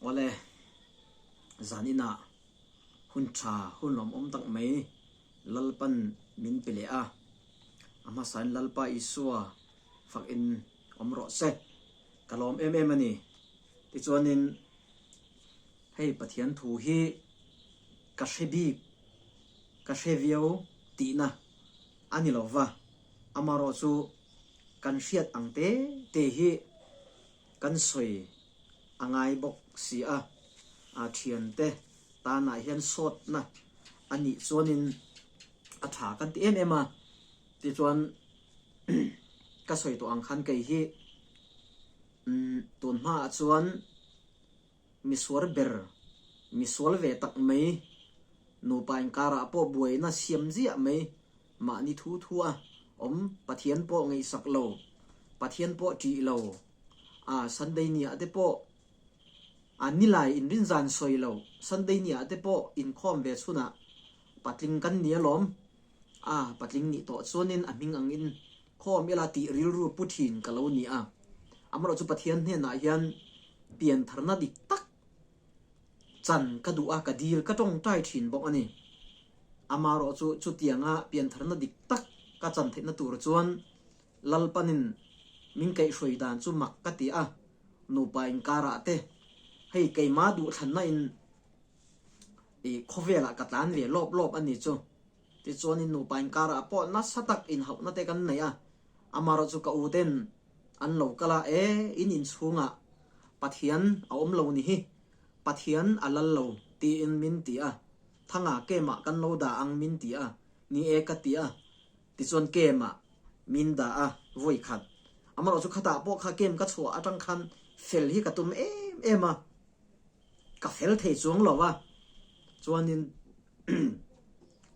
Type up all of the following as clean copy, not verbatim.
Awle, zan inah hun tha hun lawmawm tak mai Lalpan min pe leh a, a hmasain Lalpa Isua fakin awm rawh se. Ka lawm em em a ni. Tichuanin hei Pathian thu hi ka hre bik, ka hre viau tihna a ni lo va, amaherawhchu kan hriat ang te te hi kan sawi a ngai bawk si a, a thiante tanah hian sawtna a nih chuanin a tha kan ti em em a, tichuan ka sawi tawh ang khan kei hi tun hmaah chuan misual ber, misual ve tak mai, nupa inkarah pawh buaina siam ziah mai Mahni thu thu a awm Pathian pawh ngaihsak lo, Pathian pawh ṭih lo, a Sunday ni ah te pawh a nilai inrinzan sawi lo, Sunday ni ah te pawh inkhawm ve chhunah patling kan ni alawm, a patling nih tawh chuanin a hming angin khawm ila tih rilru pu ṭhin ka lo ni a. Amaherawhchu Pathian hnenah hian piantharna dik tak Chan ka duh a, ka dil ka tawngtai thin bawk a ni. Amaherawh chu chutianga piantharna dik tak ka chan theihna tur chuan Lalpanin min kaihhruai dan chu mak ka ti a, nupa inkarah te hei keimah duhthlanna in i khawvelah ka tlan ve lawp lawp a ni chu. Tichuanin nupa inkarah pawh nasa tak inhauhna te kan nei a, amaherawh chu ka u ten an lo kal a, e in inchhungah Pathian a awm lo ni hi, Pathian a lal lo tiin min ti a, Thanga kemah kan lo dah ang min ti a, ni e ka ti a, tichuan kemah min dah a vawi khat. Amaherawh chu khatah pawh kha kem ka chhuah atang khan fel hi ka tum em em a, ka fel thei chuang lo a, chuanin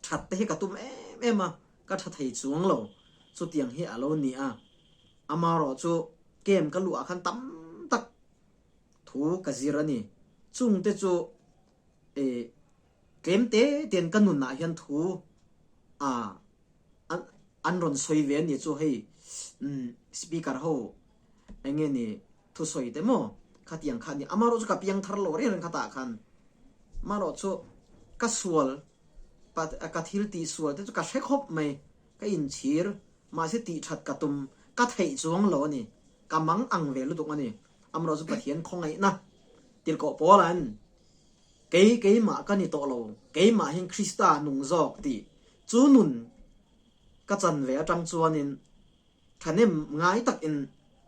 that te hi ka tum em em a, ka tha thei chuang lo, chutiang hi a lo ni a. Amaherawh chu Camp ka luh ah khan tam tak thu ka zir a ni. Chung te chu e tlem te ten ka nun ah hian thu a an rawn sawi ve a ni chu hei speaker ho eng nge ni thu sawi te maw khatiang kha a ni. Amaherawh chu ka piang thar lo reng reng khatah khan amaherawh chu ka sual ka thil tih sual te chu ka hre khawp mai ka inchhir Mahse tih that ka tum, ka theih chuang lo a ni. Ka mang ang ve lutuk a ni. Amaherawh chu Pathian khawngaihna tirhkoh Paula'n, Kei keimah ka ni tawh lo, keimah hian Krista nung zawk tih chu nun ka chan ve atang chuanin thahnem ngai takin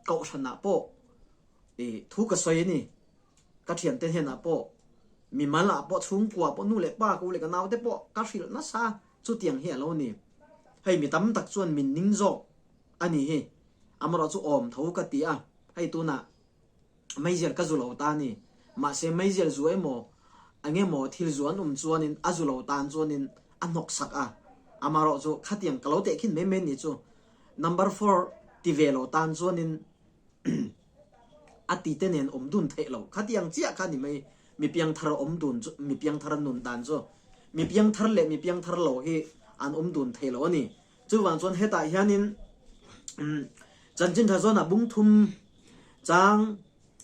kohhranah pawh i thu ka sawi a ni. Ka thiante hnenah pawh, mimal ah pawh, chhungkua pawh, nu leh pa ka u leh ka naute pawh ka hrilh nasa. Chutiang hi a lo ni. Hei mi tam tak chuan min ning zawk a ni hi. Amaherawh chu awm tho ka ti a, hei tunah meizial ka zu lo ta a ni. Mahse meizial zu emaw eng emaw thil zu an awm chuanin a zu lo tan chuanin a hnawk sak a. Amaherawh chu khatiang ka lo tehkhin mai mai ni chu number four ti ve lo tan chuanin a ti te nen awm dun theih lo. Khatiang chiah kha ni mai mi piangthar awm dun chu, mi piangthar an nun dan chu. Mi piangthar leh mi piangthar lo hi an awm dun thei lo a ni. Chuvang chuan hetah hianin Chanchin Tha zawnah bung thum chang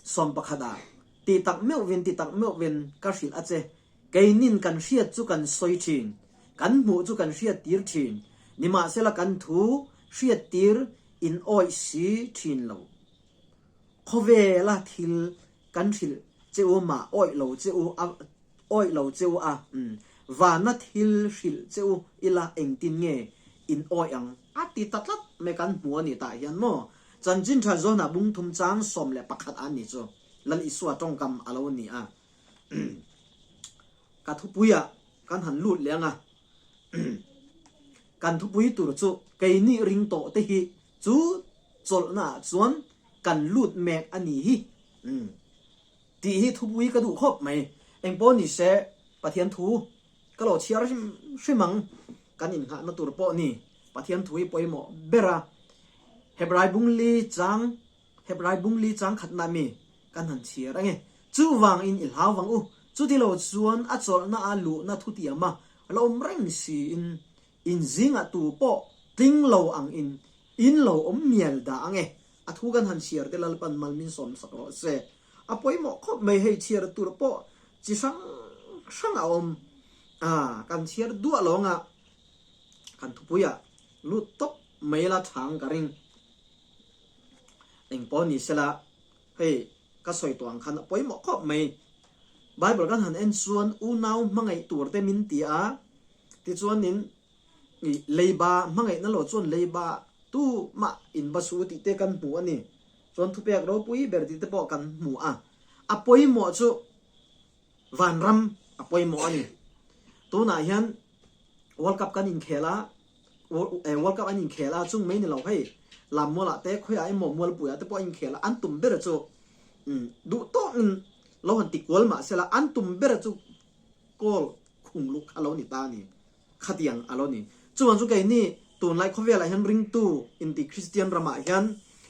11 ah ti tak meuhvin ti tak meuhvin ka hrilh a che. Keinin kan hriat chu kan sawi thin, kan hmuh chu kan hriat tir thin, nimahsela kan thu hriat tir in awih si thin lo. Khawvela thil kan hrilh che u mah awih lo che u a awih lo che u a, vana thil hrilh che u ila engtin nge in awih ang a ti ta tlat mai kan hmu a ni tah hian maw Chanchin Tha Zawnah bung thum chang 11 a ni chu Lal Isua tawngkam a lo ni a. Ka thupuiah kan han lut leh ang a, kan thupui tur chu keini ring tawh te hi chu chawlhna ah chuan kan lut mek a ni hi tih hi thupui ka duh khawp mai. Engpawh ni se Pathian thu ka lo chhiar hrim hrim ang, kan innghahna tur pawh ni Pathian thu hi pawimawh ber a. Hebrai bungli chang Hebrai bungli chang khatna mi kan han chhiar ange. Chuvangin i hlau vang u, chutilo chuan a chawlhna a luhna thutiama la awm reng siin In zingah tu pawh tling lo ang in in lo awm mial dah ang e. A thu kan han chhiar te Lalpan mal min sawm sak rawh se. A pawimawh khawp mai hei chhiar tur pawh chi hrang hrang a awm a, kan chhiar duah lo anga kan thupuiah lut tawp mai la chhang ka ring. Eng pawh ni sela hei ka sawi tawh ang khan a pawimawh khawp mai. Bible kan han en chuan unau hmangaih tur te min ti a, tichuanin ih leiba hmangaihna lo chuan leiba tu mah in ba su tih te kan hmu a ni. Chuan thupek ropui ber tih te pawh kan hmu a. A pawimawh chu vanram a pawimawh a ni. Tunah hian World Cup kan inkhel a, World Cup an inkhel a, chung mai ni lo hei Lammualah te khawiah emaw Mualpuiah te pawh a inkhel a, an tum ber chu duh tawkin lo han ti kual mah sela an tum ber chu goal khung luk kha lo ni ta a ni. Khatiang a lo ni. Chuvang chu keini tunlai khawvelah hian ringtu inti Kristian ramah hian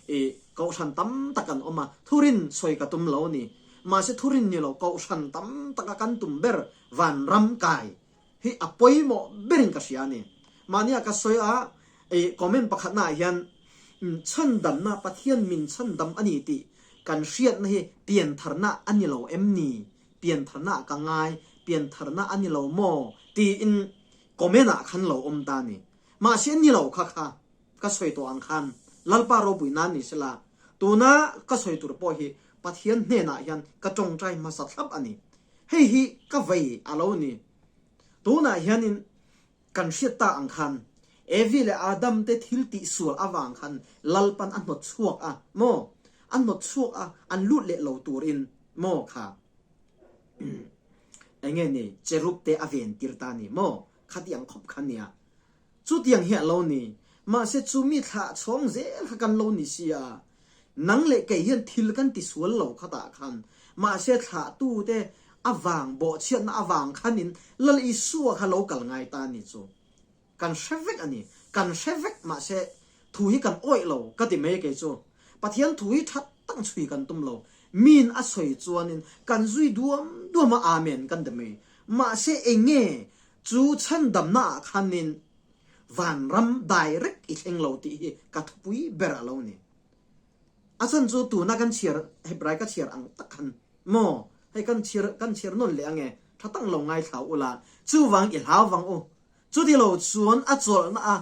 i kohhran tam tak an awm a, thurin sawi ka tum lo a ni. Mahse thurin ni lo kohhran tam taka kan tum ber vanram kai hi a pawimawh berin ka hria a ni. Mahnia ka sawi a, i comment pakhatnaah hian chhandamna Pathian min chhandam a ni tih kan hriatna hi piantharna a ni lo em ni? Piantharna ah ka ngai, piantharna a ni lo maw? tiin comment ah khan lo awm ta a ni. Mahse ni lo kha kha ka sawi tawh ang khan Lalpa ropui nan ni sela, tuna ka sawi tur pawh hi Pathian hnenah hian ka tawngtai hmasa thlap a ni. Hei hi ka vei a lo ni. Tunah hianin kan hriat tak ang khan Evi leh Adam te thil tih sual avang khan Lalpan a hnawt chhuak a maw? A hnawt chhuak a, an lut leh lo turin maw kha enge ni cherub te a ven tir ta ni maw? Khatiang khawp kha nia. Chutiang hi a lo ni. Mahse chu mi thlah chhawng zel kha kan lo ni si a. Nang leh kei hian thil kan ti sual lo khatah khan mahse thlahtute avang bawhchhiatna avang khanin Lal Isua kha lo kal ngai ta ni chu kan hre vek a ni. Kan hre vek mahse thu hi kan awih lo ka ti mai kei chu. Pathian thu hi tha tak chhui kan tum lo. Min a sawi chuanin kan zui duam duam a Amen kan ti mai. Mahse enge Chu chhandamna ah khanin vanram direct i thleng lo tih hi ka thupui ber a lo ni. A chhan chu tuna kan chhiar Hebrai ka chhiar ang tak khan maw hei kan chhiar kan chhiar nawn leh ange tha tak lo ngaithla ula chuvang i hlau vang u. Chuti lo chuan a chawlhna a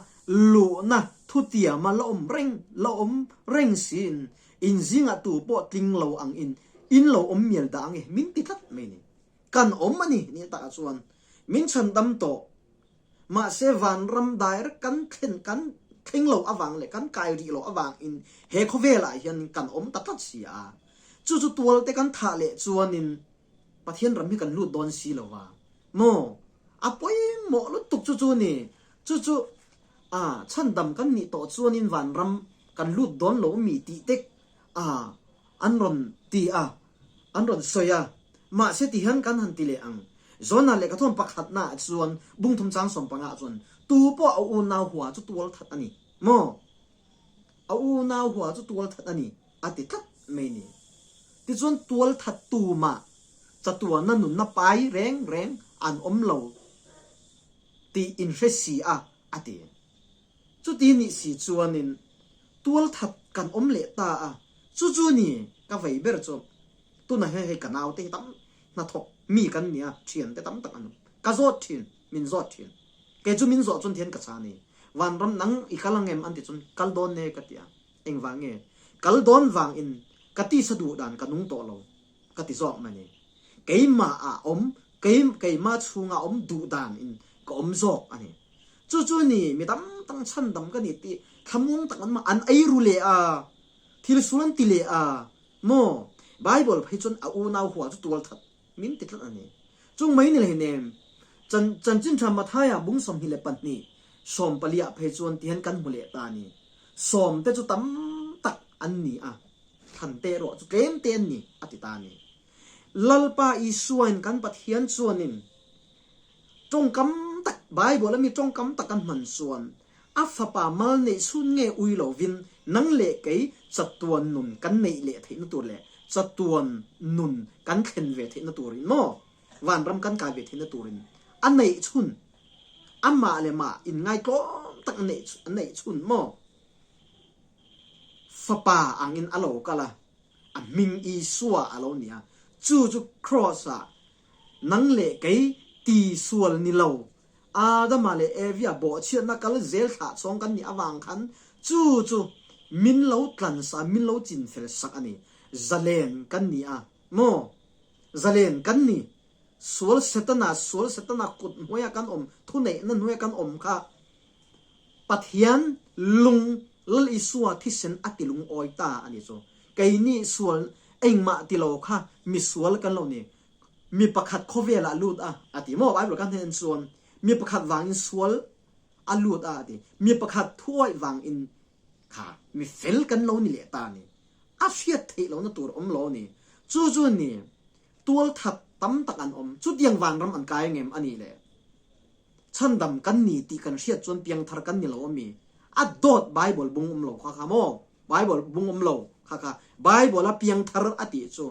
luhna thutiama la awm reng la awm reng siin in zingah tu pawh tling lo ang in in lo awm mial dah ange min ti tlat mai ni. Kan awm a ni ni takah chuan min chhandam tawh. Mahse vanram direct kan thlen kan thleng lo avang leh kan kai rih lo avangin he khawvelah hian kan awm ta tlat si a. Chu chu tualte kan thah leh chuanin Pathian ram hi kan lut dawn si lo va maw? A pawimawh lutuk chu chu ni. Chu chu a chhandam kan nih tawh chuanin vanram kan lut dawn lo mi tih tek a an rawn ti a, an rawn sawi a, mahse ti hian kan han ti leh ang. Zona lehkhathawn pakhatna ah chuan bungthum chang sawmpanga ah chuan tu pawh a unau hua chu tual that a ni maw? A unau hua chu tual that a ni a ti tlat mai ni. Tichuan tual that tumah chatuana nunna pai reng reng an awm lo tih inhre si a a ti. Chuti nih si chuanin tualthat kan awm leh ta a, chu chu ni ka vei ber chu. Tunah hian hei ka naute hi tam hnathawk mi kan nia, thiante tam tak an awm. Ka zawt thin, min zawt thin. Kei chu min zawh chuan thian ka chhan i, Vanram nang i kal ang em an ti chuan kal dawn e ka ti a, engvang nge? Kal dawn vangin ka tisa duh dan ka nung tawh lo ka ti zawk mai ni. Keimah ah awm, kei keimah chhungah awm duh dan in ka awm zawk a ni. Chu chu ni mi tam tak chhandam ka ni tih thlamuang tak an an ei ru leh a, thil sul an ti leh a maw? Bible phei chuan a unau hua chu tual that min ti tlat a ni. Chung mai ni hleinem, chan chanchin tha Mathaia bung 22 sawmpaliah phei chuan tihian kan hmu leh ta a ni. Sawm te chu tam tak an ni a, thlan te erawh chu tlem te an ni a ti ta a ni. Lalpa Isuain kan Pathian chuanin Tawngkam tak, Bible a mi tawngkam tak an hman chuan a fapa mal neih chhun nge ui lovin nang leh kei chatuan nun kan neih leh theihna tur leh chatuan nun kan thlen ve theihna turin maw vanram kan kai ve theihna turin a neih chhun amah leh mah inngaitlawm tak a neih a neih chhun maw fapa angin a lo kal a. A hming Isua a lo ni a, chu chu Kraws-ah nang leh kei ti sual ni lo, Adama leh Evia bawhchhiatna kal zel thlah chhawng kan nih avang khan chu chu min lo tlansa, min lo chinfel sak a ni. Zalen kan ni a maw? Zalen kan ni. Sual Setana, sual Setana kut hnuaia kan awm, thuneihna hnuaia kan awm kha Pathian lung Lal Isua thisen a ti lungawi ta a ni chu. Keini sual engmah ti lo kha misual kan lo ni. Mi pakhat khawvelah lut a, a ti maw? Bible kan hnen chuan mi pakhat vangin sual a lut a, a ti. Mi pakhat thuawih vangin kha mi fel kan lo ni leh ta a ni. A hriat theih lohna tur awm lo a ni. Chu chu ni tualthat tam tak an awm. Chutiang vanram an kai ngem a nih le? Chhandam kan ni tih kan hriat chuan piangthar kan ni lo a mi? A dawt Bible bung awm lo kha kha maw? Bible bung awm lo kha kha Bible a piangthar a tih chu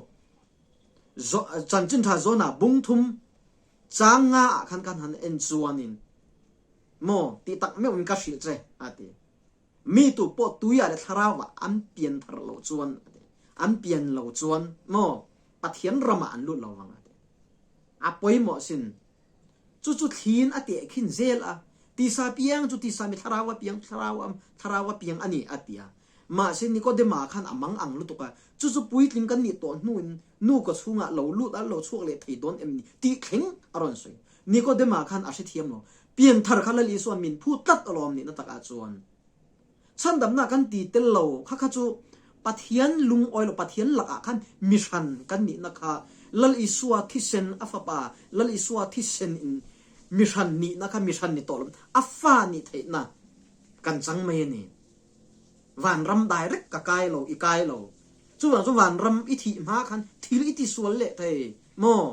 Chanchin tha zawnah bung thum chang nga ah khan kan han en chuanin maw tih tak meuhin ka hrilh che a ti. Mi tu pawh tuiah leh thlarauah an pian thar loh chuan a ti. An pian lo chuan maw Pathian ramah an lut lo vang a ti. A pawimawh sin. Chu chu thliin a tehkhin zel a, tisa piang chu tisa mi thlarau a piang thlarau a thlarau a piang a ni a ti a. Mahse Nikodema khan a mang ang lutuk a, chu chu puitling kan nih tawh hnuin nu ka chhungah lo lut a lo chhuak leh thei dawn em ni tih thleng a rawn sawi. Nikodema khan a hrethiam lo. Pianthar kha Lal Isua'n min phut tlat alawm nihna takah chuan chhandamna kan ti tel lo kha kha chu Pathian lungawi lo Pathian lakah khan mihran kan nihna kha Lal Isua thisen a fapa Lal Isua thisen in mihran nihna kha mihran ni tawh lo a fa nih theihna kan chang mai a ni. Vanram direct ka kai lo, i kai lo. Chuvang chu vanram i thih hma khan thil i tisual leh thei maw?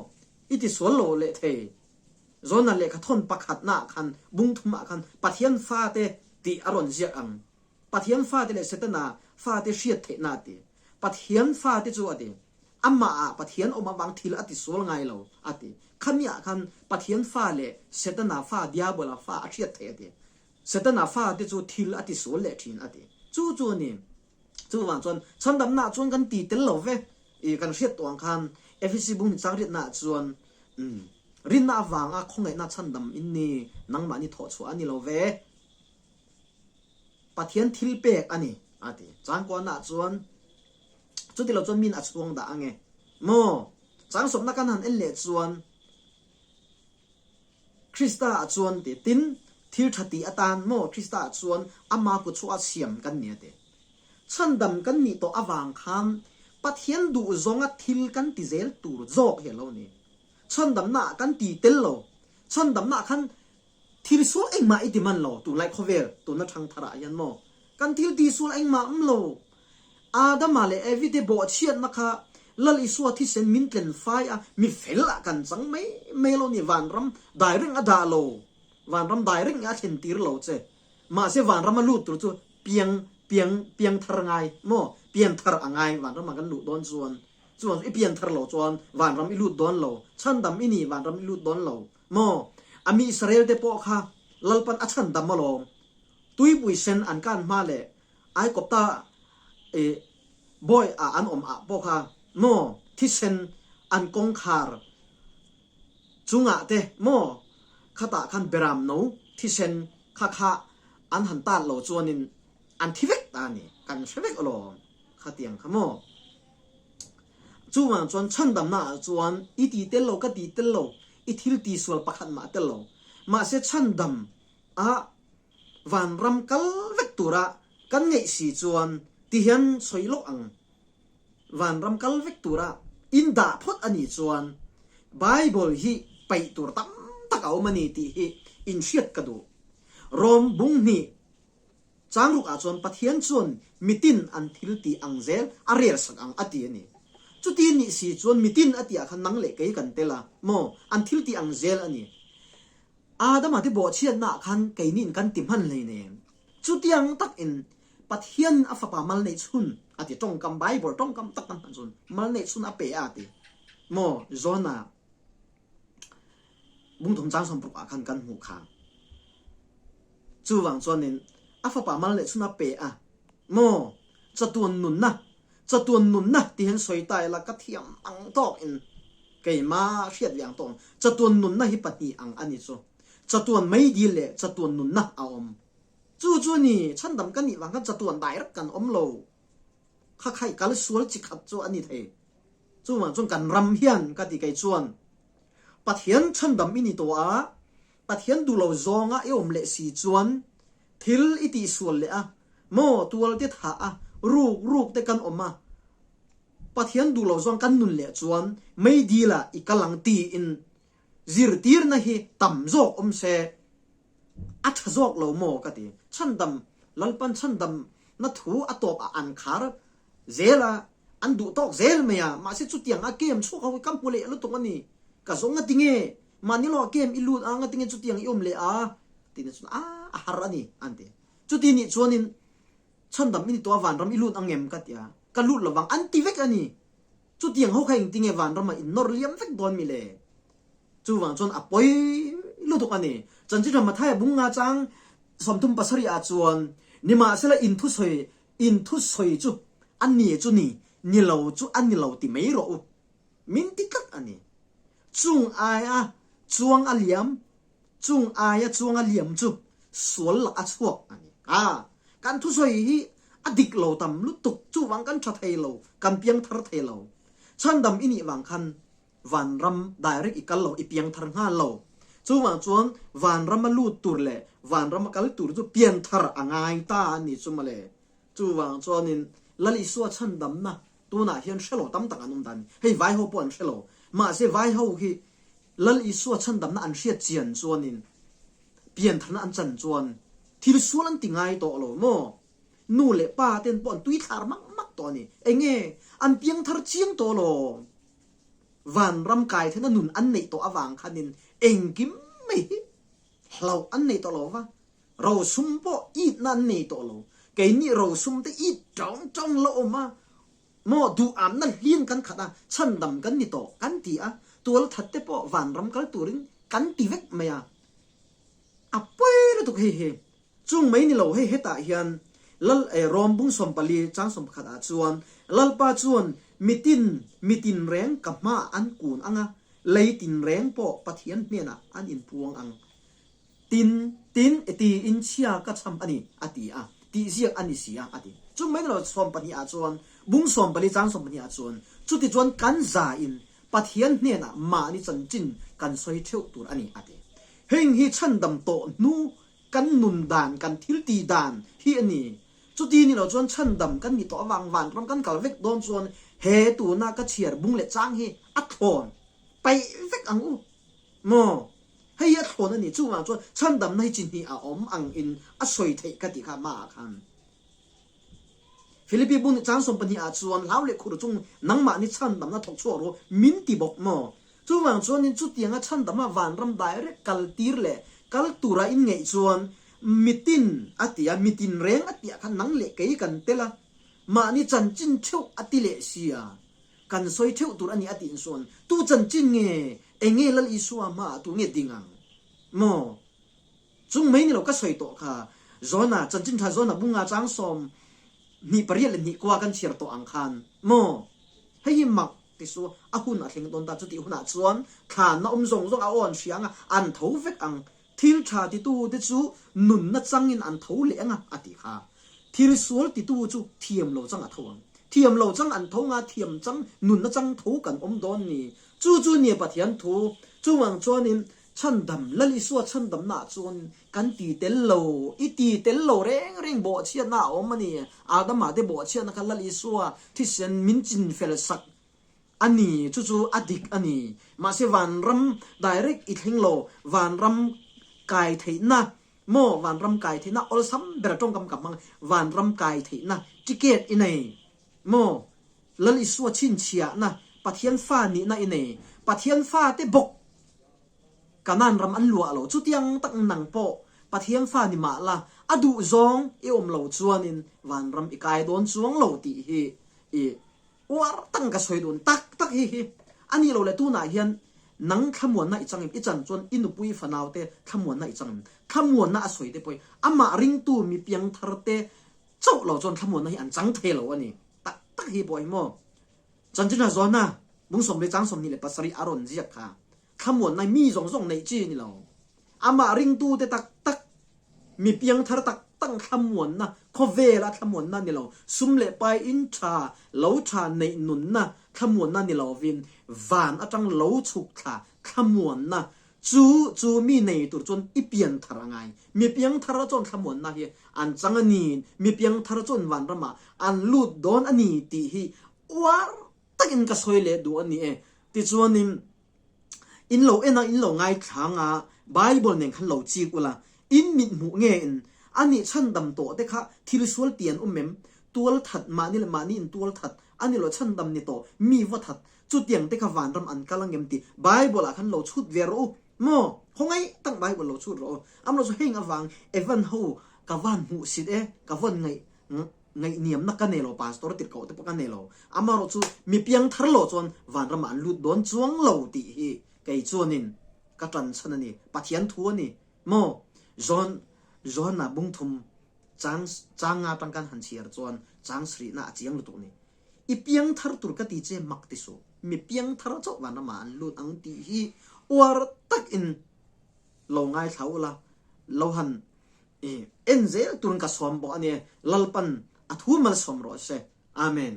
I tisual lo leh thei. Zawna lehkha thawn pakhatna ah khan bung thum ah khan Pathian fate tih a rawn ziak ang. Pathian fate leh Setana fate hriat theihna a ti. Pathian fate chu a ti. Amah ah Pathian awm avang thil a tisual ngai lo a ti. Khami ah khan Pathian fa leh Setana fa, Diabola fa a hriat theih a ti. Setana fate chu thil a ti sual leh thin a ti. Chu chu a ni. Chuvang chuan chhandamnaah chuan kan ti tel lo ve. I kan hriat tawh ang khan Efesi bung hnichang riatnaah chuan umm rinna avanga khawngaihna chhandam in ni, nangmahni thawhchhuah a ni lo ve. Pathian thil pek a ni a ti. Changkuanaah chuan chuti lo chuan min a chhuang dah ange maw? Changsawmna kan han en leh chuan Krista ah chuan ti tin, thil tha tih atan maw Krista ah chuan ama kut chhuah siam kan ni a ti. Chhandam kan nih tawh avang khan Pathian duh zawnga thil kan ti zel tur zawk hi a lo ni. Chhandamna ah kan ti tel lo. Chhandamna ah khan thil sual engmah i ti man lo tunlai khawvel tuna thangthar ah hian maw kan thil ti sual engmah awm lo. Adama leh Evi te bawhchhiatna kha Lal Isua thisen min tlen fai a, mi fel ah kan chang mai mai lo ni, vanram dai reng a dah lo, vanram dai reng i a thlen tir lo che. Mahse vanram a lut tur chu piang piang piang thar ngai maw, pian thar a ngai vanram ah kan luh dawn chuan, chuan i pian thar lo chuan vanram i lut dawn lo, chhandam i ni vanram i lut dawn lo maw. A mi Israel te pawh kha Lalpan a chhandam alawm, tuipui sen an kan hma leh Aikawpta i bawi ah an awm ah pawh kha maw thisen an kawngkhar chungah te maw khatah khan beram no thisen kha kha an han tat lo chuanin an thi vek ta a ni kan hre vek alawm khatiang kha maw. Chuvang chuan chhandamna ah chuan i ti tel lo ka ti tel lo i thil tisual pakhat mah tel lo mahse chhandam ah Vanram kal vek tura kan ngeih si chuan ti hian sawi lawk ang. Vanram kal vek tura in dah phawt a nih chuan Bible hi paih tur tam tak a awm a ni tih hi in hriat ka duh. Rom bung hnih changruk ah chuan Pathian chuan mitin an thil tih ang zel a rel sak ang a ti a ni. Chuti nih si chuan mitin a tih ah khan nang leh kei kan tel a maw? An thil tih ang zel a ni. Adama te bawhchhiatna ah khan keini'n kan ti hman hleinem. Chutiang takin Pathian a fapa mal neih chhun a ti, tawngkam Bible tawngkam tak kan hman chun mal neih chhun a pe a ti maw Jona bungthum chang sawmparuk ah khan kan hmuh kha. Chuvang chuanin a fapa mal neih chhun a pe a maw chatuan nunna. Chatuan nunna ti hian sawi ta ila ka thiam ang tawk in keima hriat ve ang tawk chatuan nunna hi pahnih ang a ni chu. Chatuan meidil leh chatuan nunna a awm. Chu chu a ni, chhandam ka nih vang khan chatuan direct kan awm lo. Kha khai kal sual chi khat chu a ni thei. Chuvang chuan kan ram hian ka ti kei chuan Pathian chhandam i ni tawh a, Pathian duh lo zawnga i awm leh si chuan thil i tihsual leh a, maw tual te thah a, ruk ruk te kan awm a, Pathian duh lo zawng kan nun leh chuan meidil ah i kal ang tiin zirtirna hi tam zawk awm se a tha zawk lo maw ka ti. Chhandam, Lalpan chhandam na thu a tawp ah an khar zel a, an duh tawk zel mai a, mahse chutiang a kem chhuak ho hi ka hmu leh lutuk a ni. Ka zawng a ti nge? Mahni lawng ah kem i lut a, ngatinge chutiang i awm leh a? Tiin chuan a a har a ni an ti. Chuti nih chuanin chhandam i ni tawh a vanram i lut ang em ka ti a, ka lut lovang an ti vek a ni. Chutiang ho kha engtinge vanram ah in nawr liam vek dawn mi le? Chuvang chuan a pawi lutuk a ni. Chanchin Ram Mathaia bung nga chang 37 ah chuan nimahsela in thusawi in thusawi chu a ni chu ni, ni lo chu a ni lo ti mai rawh u. Min ti tlat a ni. Chung aia chuang a liam, chung aia chuang a liam chu sual lak a chhuak a ni. A, kan thusawi hi a dik lo tam lutuk, chuvang kan tha thei lo, kan piang thar thei lo. Chhandam i nih vang khan vanram direct i kal lo, i piang thar nghal lo. Chuvang chuan vanram a lut tur leh vanram a kal tur chu pian thar a ngai ta a ni chu mawle. Chuvang chuanin Lal Isua chhandamna Tunah hian hre lo tam tak an awm dan. Hei vai ho pawh an hre lo. Mahse vai ho hi Lal Isua chhandamna an hriat chian chuanin piantharna an chan chuan thil sual an ti ngai tawh lo maw? Nu leh pa ten pawh an tui thlar mak mak tawh a ni. Enge an piangthar chiang tawh lo? Vanram kai thena nun an neih tawh avang khanin engkim mai hi hlauh an nei tawh lo va. Rosum pawh itna an nei tawh lo. Keini rosum te it tawng tawng la awm a, maw duhamna hlin kan khat a, chhandam kan ni tawh kan ti a, tualthat te pawh vanram kal turin kan ti vek mai a. A pawi lutuk hei hi. Chung mai ni lo hei hetah hian Lal eh Rom bung 14 chang 11 ah chuan Lalpa chuan mitin mitin reng ka hmaah an kun ang a, lei tinreng pawh Pathian hnenah an inpuang ang. Tin, tin, e tiin chhia ka chham a ni, a ti a, tih ziak a ni si a, a ti. Chung mai lo 12 ah chuan, bung 14 chang 12 ah chuan, chuti chuan kan zain Pathian hnenah mahni chanchin kan sawi theuh tur a ni, a ti. Heng hi chhandam tawh hnu kan nun dan, kan thil tih dan hi a ni. Chuti ni lo chuan chhandam kan ni tawh avang vanram kan kal vek dawn chuan he tuna ka chhiar bung leh chang hi a thlawn paih vek ang u. Maw? Hei hi a thlawn a ni. Chuvang chuan chhandamna hi chi hnih a awm ang in a sawi theih ka tih kha hmaah khan. Philippi bung nih chang 12 ah chuan hlau leh khur chung nangmahni chhandamna thawk chhuak rawh min ti bawk maw? Chuvang chuanin chutianga chhandama vanram direct kal tir leh kal tura in ngeih chuan mitin a ti a, mitin reng a tih ah khan nang leh kei kan tel a, mahni chanchin theuh a ti leh sia. Kan sawi theuh tur a ni a tih chuan tu chanchin nge eng nge Lal Isua hmaah tu nge ding ang maw? Chung mai ni lo ka sawi tawh kha Jona chanchin tha Jona bunga chang 28 leh hnih kua kan chhiar tawh ang khan maw? Hei hi mak ti su a hun a thleng dawn ta chutih hunah chuan thlanna awm zawng zawng a aw an hria ang a an tho vek ang Thil tha titu te chu nunna changin an tho leh ang a, a ti kha. Thil sual titu chu thiam lo chang a tho ang. Thiam lo chang an tho nga, thiam chang, nunna chang tho kan awm dawn ni. Chu chu nia Pathian thu. Chuvang chuanin chhandam, Lal Isua chhandamnaah chuan kan ti tel lo, i ti tel lo reng reng bawhchhiatna a awm a ni. Adama te bawhchhiatna kha Lal Isua thisen min chinfel sak A ni, chu chu a dik a ni. Mahse vanram direct i thleng lo, vanram kai theihna maw, vanram kai theihna awlsam ber tawngkam ka hmang, vanram kai theihna ticket i nei maw, Lal Isua chhinchhiahna, Pathian fa nihna i nei, Pathian fate bawk Kanaan ram an luah lo, chutiang tak nang pawh Pathian fa ni mah la, a duh zawng i awm lo chuanin vanram i kai dawn chuang lo tih hi i Uar tak ka sawi dun tak tak hi hi a nih lo le tunah hian nang thlamuanna i changin i chan chuan i nupui fanau te thlamuanna i changin thlamuanna a sawi te pawhin amah ringtu mi piangthar te chauh lo chuan thlamuanna hi an chang thei lo a ni tak. tak hi pawh hi maw Chanchin a zawn a, bung 40 chang 27 a rawn ziak kha thlamuanna mi zawng zawng neih chi a ni lo. Amah ringtute tak tak, mi piangthar tak tak thlamuanna, khawvela thlamuanna ni lo, sum leh pai in tha, lo tha neih nunna thlamuanna ni lovin van atang lo chhuk thla thlamuanna chu chu mi nei tur chuan i pianthar a ngai. Mi piangthar chuan thlamuanna hi an chang a ni, mi piangthar chuan vanramah an lut dawn a ni tih hi uar takin ka sawi leh duh a ni e. Tichuanin in lo en a, in lo ngaithlang a, Bible nen khan lo chik ula, in mit hmuh nge in a nih chhandam tawh te kha thil sual ti an awm em? Tual that, mahni leh mahni in tual that a ni lo, chhandam ni tawh, mi va that, chutiang te kha vanram an kal ang em tih Bible ah khan lo chhut ve rawh u. Maw? Khawngaih tak Bible lo chhut rawh u. Amlo chu heng avang Evan ho ka van hmuh sit e, ka vawn ngaih Ngaihniamna ka nei lo, pastor tirhkoh te pawh ka nei lo. Amaherawh chu mi piangthar lo chuan vanramah an lut dawn chuang lo tih hi kei chuanin ka tan chhan a ni. Pathian thu a ni maw? John, Johana bungthum chang chang nga atang khan han chhiar chuan chang srihna a chiang lutuk a ni. I piangthar tur ka ti che mak ti suh. Mi piangthar chauh vanramah an lut ang tih hi uar takin lo ngaithla ula, lo han I en zel turin ka sawm bawk a ni. Lalpan a thu malsawm rawh se. Amen.